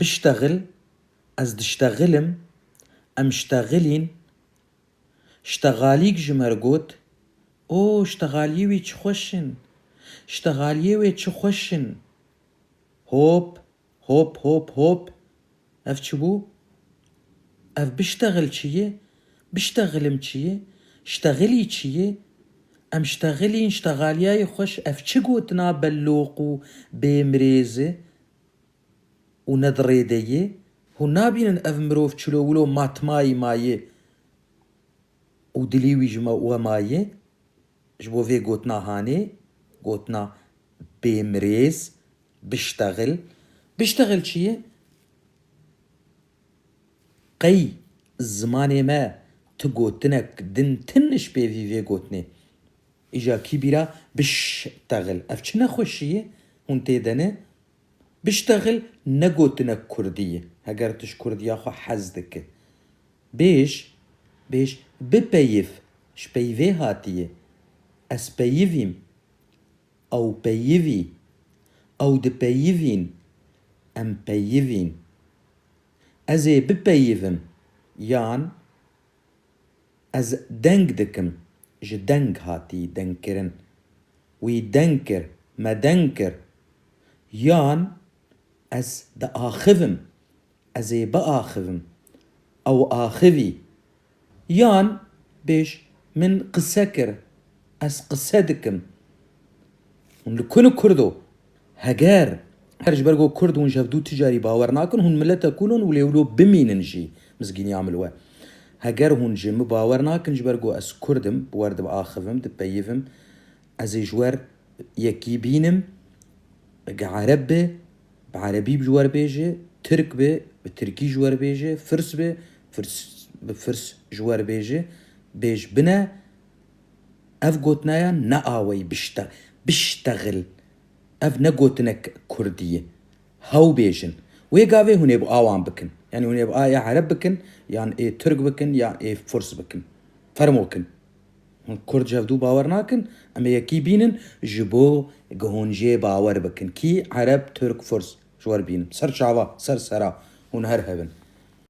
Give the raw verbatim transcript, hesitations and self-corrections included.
Biştexil, ez diştexilim, em ştexilîn. Ştexalîk ji me re got, "O, ştexaliyê wê çi xweş in! Ştexaliyê wê çi xweş in!" Hop, hop, hop, hop. Ev çi bû? Ev biştexil çi ye? Biştexilim çi ye? Ştexilî çi ye? Em ştexilîn, ştexaliyayê xweş, ev çi gotina belloq û bêmirêz e û ne di rê de ye? Hûn nabînin ev mirov çilo wilo matmayî maye û dilî wî ji me we maye? Ji bo vê gotina hanê, gotina bêmirêz, biştexil. Biştexil çi ye? Qey zimanê me tu gotinek din tin ji pêvî vê gotinê? Îja kî bîra biştexil. Ev çi nexweşî ye? Hûn tê de ne? Biştexil ne gotinek kurdî ye. Heger tu ji kurdiya xwe hez dike. Bêj, bêj, bipeyiv, ji peyvê hatiye. Ez peyivîm. Ew peyivî. Ew dipeyivîn. Em peyivîn. Ez ê bipeyivim. Yan ez deng dikim. Ji deng hatî dengkirin. Wî deng kir, me deng kir. Yan ez diaxivim. Ez ê biaxivim. Ew axivî. Yan bêj, min qise kir. Ez qise dikim. Hûn li ku ne Kurdo? Heger, heger ji ber ku Kurd hûn ji hevdû ti carî bawer nakin, hûn milete kulon û lê wilo bimînin jî mizgîniya min li we. Heger hûn ji min bawer nakin, ji ber ku ez Kurd im, bi we re diaxivim, dipeyivim, ez ê ji we re yekî bînim, ge Ereb be, bi Erebî ji we re bêje, Tirk be, bi Tirkî ji we re bêje, Firs be, Firs, bi Firs ji we re bêje, bêj bine, ev gotina ya ne awayî bişte-, biştexil. Ev ne gotinek kurdî ye. Hew bêjin. Wê gavê hûn ê bi awan bikin. Yanî hûn ê bi ayê Ereb bikin, yan ê Tirk bikin, yan ê Firs bikin. Fermo kin. Hûn Kurd ji hevdû bawer nakin, em ê yekî bînin, ji bo ge hûn jê bawer bikin. Kî? Ereb, Tirk, Firs. Ji we re bînin. Ser çava, ser sera. Hûn her hebin.